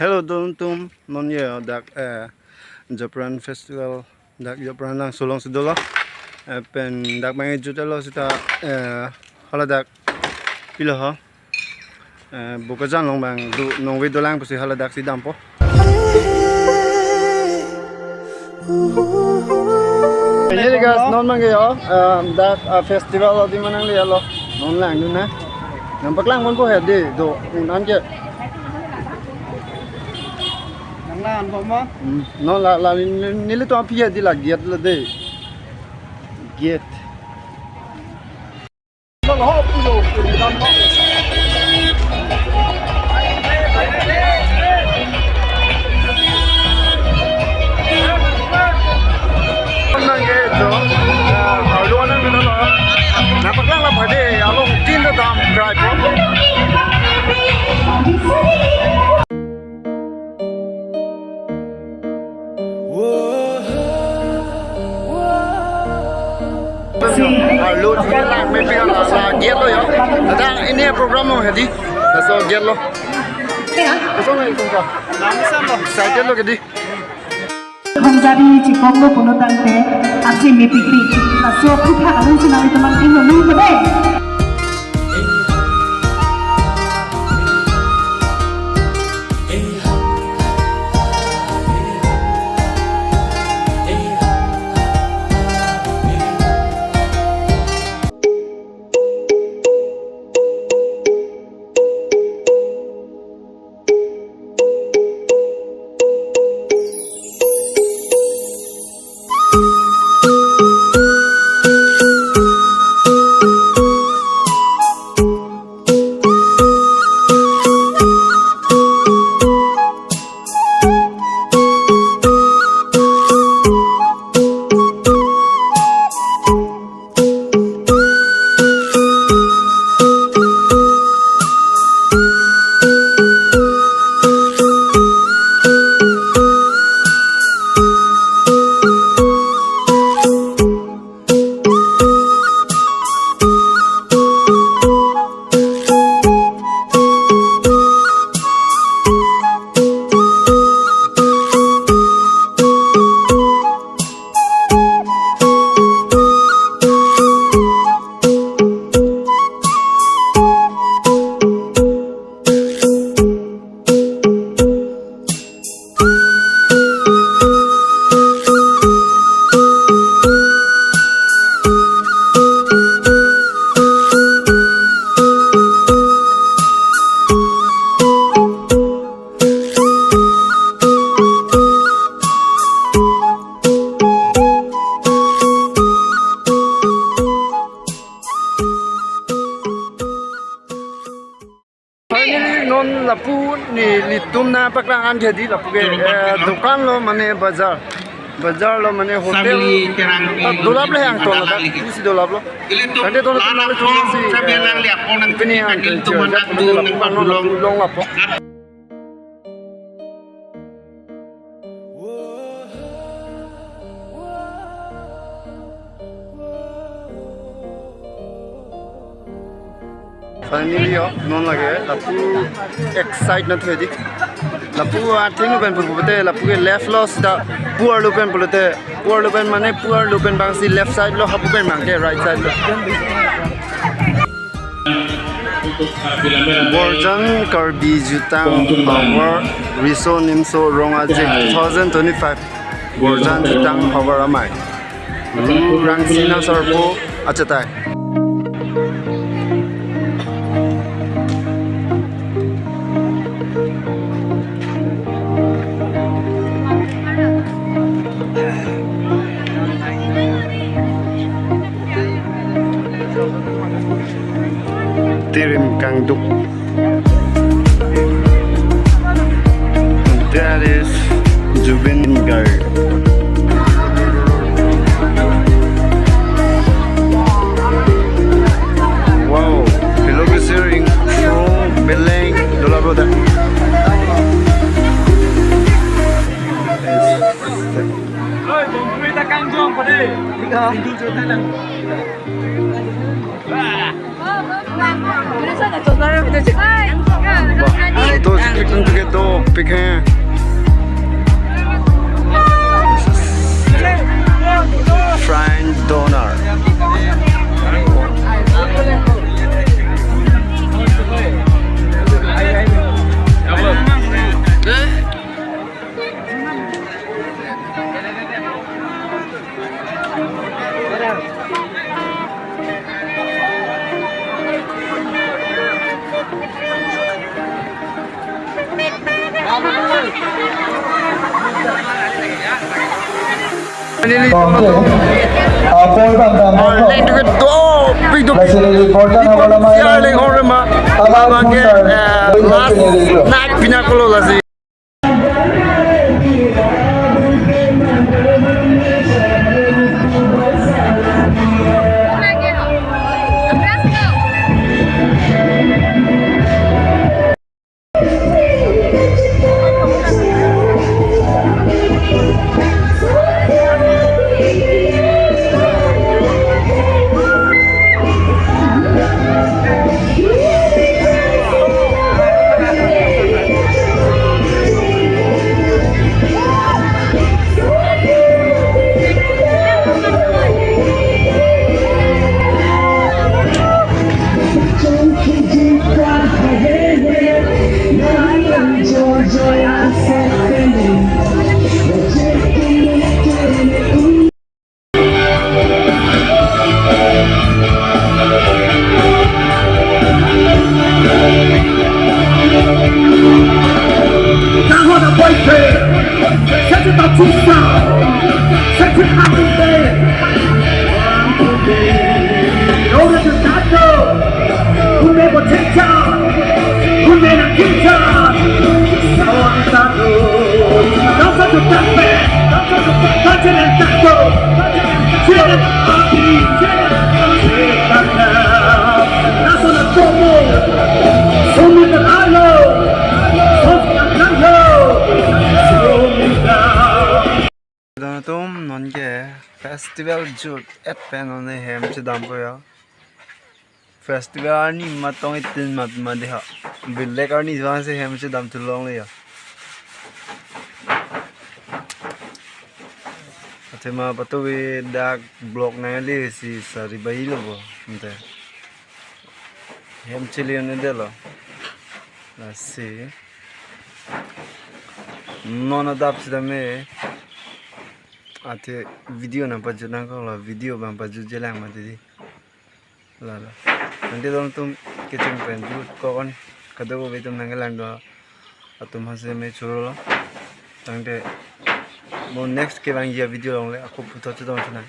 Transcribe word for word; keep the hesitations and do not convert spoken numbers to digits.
Hello, don atum, non ye dak, eh, Japran Festival, dak Japran langso alongsi dolo. Eh, pen dak bang ejut lo seta, eh, haladak pilo ho. Eh, Bokajan along bang do nongve dolang pusi haladak si dampo. Ini guys, non bang yo, eh, dak, eh, festival lo di manang liya lo. Non langdun na. Nangpaklang ponpo he di, do, un an ke. Nang lang anpo ma? Hmm, non la, la, neli, nelitum aphi he di la gate lo de. Gate. Nang ke jo, ah, alu anang dun lo. Nangpaklang la phade, along tin do dam krai po. Arlo chulang mepi la la gate lo yo. Ada ini program lo hedi. Laso gate lo. Kosonlo itum ka? Excited lo kedi. Hongjabi chikoklo pulo tangte, achi mepikpik. Laso kutha alun sinang teman ino nung kede. Finally, non lapu nelitum nangpaklang an hedi lapu ke, eh, dukan lo mane bazar. Bazar lo mane hotel. Ah, dolap le yang ton lo, pusi dolap lo. Tangte ton lo, ton lo, ton lo si, eh, pini yang ke, long lapu. Finally, yo, non lake, lapu excite na thue di. Lapu athengno pen pulote, lapu ke left lo sita, pu arlo pen pulote, pu arlo pen mane, pu arlo pen bang si left side lo, hapu pen bang ke right side lo. Borjan Karbi Jutang Havar Riso Nimso Rong Aje two thousand twenty-five. Borjan Jutang Havar Amei. Ru Rangsina Sarpo achatai. Tirim kangduk. That is Zubeen Garg. Wow, pilok isi ring, from beleng, dola broda. Bah, photo si click nang tiket dopik he. Frank Donor. Finally, apor bang bang bang. Leng tiket dopik dopik. Lasi lagi borjan awal nama. Siar leng hor ma. Abang abang ke, eh, last night pinakolo lasi. Don atum, non ke festival jut et pen non hem chedampo ya. Festival arni ma tong itin mat ma de ha. Bilek arni vangsi hem chedam thu longle ya. Athema patuwi dak block nanglesi sari bai lo bo. Ante hem chele un-edetlo. Lasi non adap sitame athe video nangpajut nangkoklo, video bang pajutjelang mati di. Lalo. Tangte don atum kecheng pen jutkok on, kadokave atum nangkelang do atum hase me churolo. Tangte mo next kevangji avideo along le ako puthot chetong chenang.